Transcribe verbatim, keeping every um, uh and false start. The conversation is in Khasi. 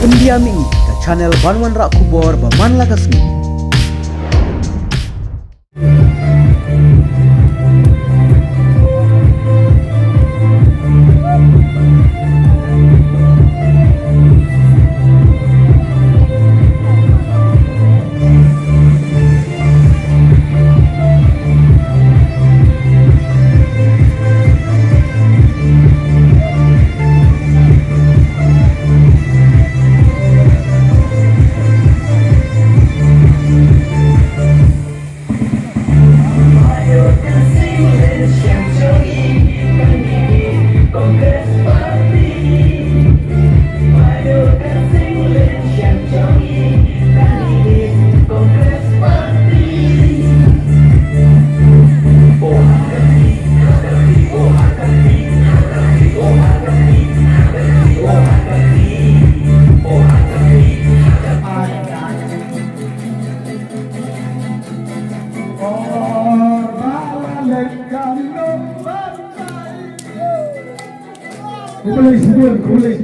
India Mih, ka channel ban wanrah khubor ba man la ka sngi. Khublei shibun, khublei